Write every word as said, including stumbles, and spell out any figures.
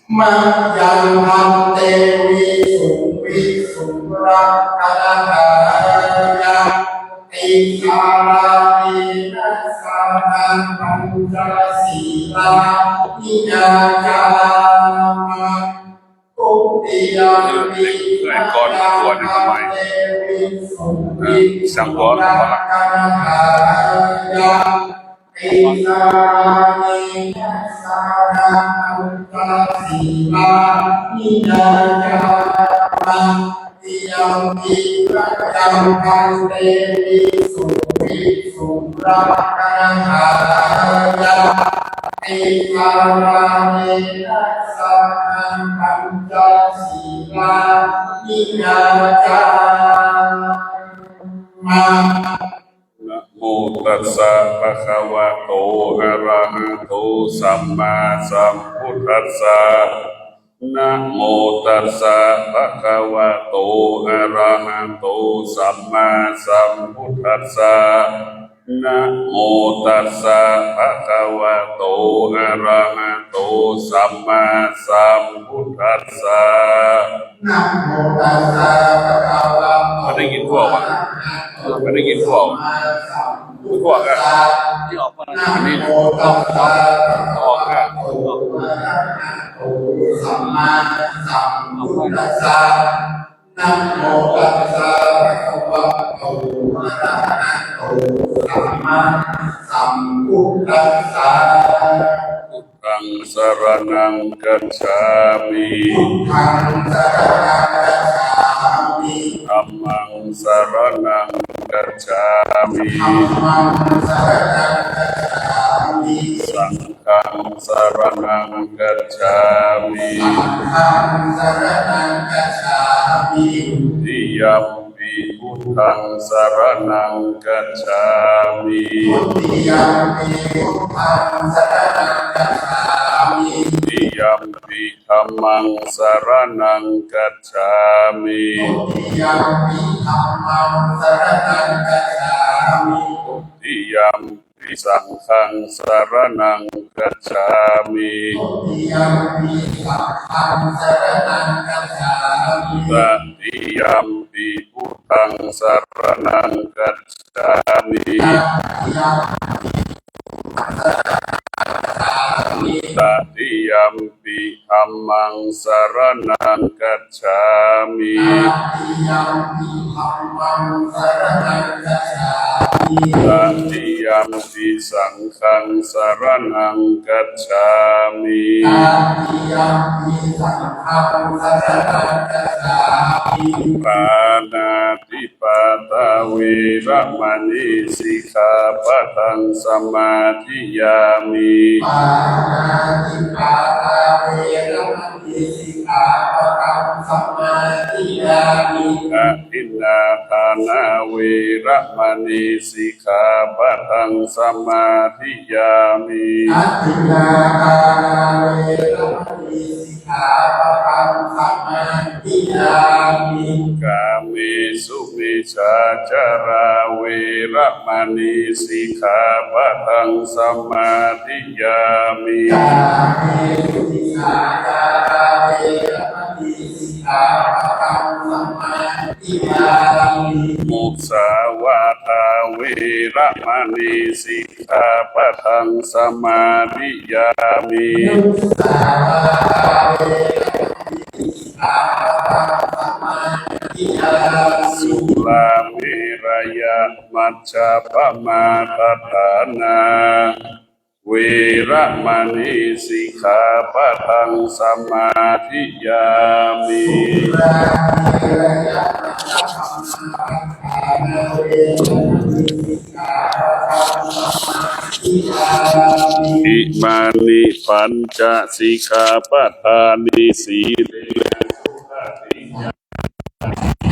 Mayaṃ bhante visuṃ visuṃ rakkhaṇatthāya tisaraṇena saha pañca sīlāni yācāma. Dutiyampi mayaṃ bhante visuṃ visuṃ rakkhaṇatthāya tisaraṇena saha pañca sīlāni yācāma. Dutiyampi mayaṃ bhante visuṃ visuṃ rakkhaṇatthāya tisaraṇena saha pañca sīlāni yācāma. Namo tassa bhagavato arahato sammāsambuddhassa. Namo tassa bhagavato arahato sammāsambuddhassa. Namo tassa bhagavato arahato sammāsambuddhassa. Namo tassa bhagavato ไม่ได้ยินพวกวะ ไม่ได้ยินพวก พวกอะ ที่ออกมา อันนี้ Namo tassa ออกอะ bhagavato arahato sammāsambuddhassa. Namo tassa bhagavato arahato sammāsambuddhassa. Buddhaṃ saraṇaṃ gacchāmi. Buddhaṃ saraṇaṃ gacchāmi. Dhammaṃ saraṇaṃ gacchāmi. Dhammaṃ saraṇaṃ gacchāmi. Saṅghaṃ saraṇaṃ gacchāmi. Saṅghaṃ saraṇaṃ gacchāmi. Dutiyampi buddhaṃ saraṇaṃ gacchāmi. Dutiyampi buddhaṃ saraṇaṃ gacchāmi. Dutiyampi dhammaṃ saraṇaṃ gacchāmi. Dutiyampi dhammaṃ saraṇaṃ gacchāmi. Dutiyampi saṅghaṃ saraṇaṃ gacchāmi. Dutiyampi saṅghaṃ saraṇaṃ gacchāmi. Tatiyampi buddhaṃ saraṇaṃ gacchāmi. Tatiyampi dhammaṃ saraṇaṃ gacchāmi. Tatiyampi dhammaṃ saraṇaṃ gacchāmi. Tatiyampi saṅghaṃ saraṇaṃ gacchāmi. Tatiyampi saṅghaṃ saraṇaṃ gacchāmi. Pāṇātipātā veramaṇī sikkhāpadaṃ samādiyāmi. Pāṇātipātā veramaṇī sikkhāpadaṃ samādiyāmi. Adinnādānā veramaṇī sikkhāpadaṃ samādiyāmi. Adinnādānā veramaṇī sikkhāpadaṃ samādiyāmi. Kāmesu micchācārā veramaṇī sikkhāpadaṃ samādiyāmi. Kāmesu micchācārā veramaṇī sikkhāpadaṃ samādiyāmi. Musāvādā veramaṇī sikkhāpadaṃ samādiyāmi. Musāvādā veramaṇī sikkhāpadaṃ samādiyāmi. Surāmerayamajjapamādaṭṭhānā veramaṇī sikkhāpadaṃ samādiyāmi. Imāni pañca sikkhāpadāni. Sīlena sugatiṃ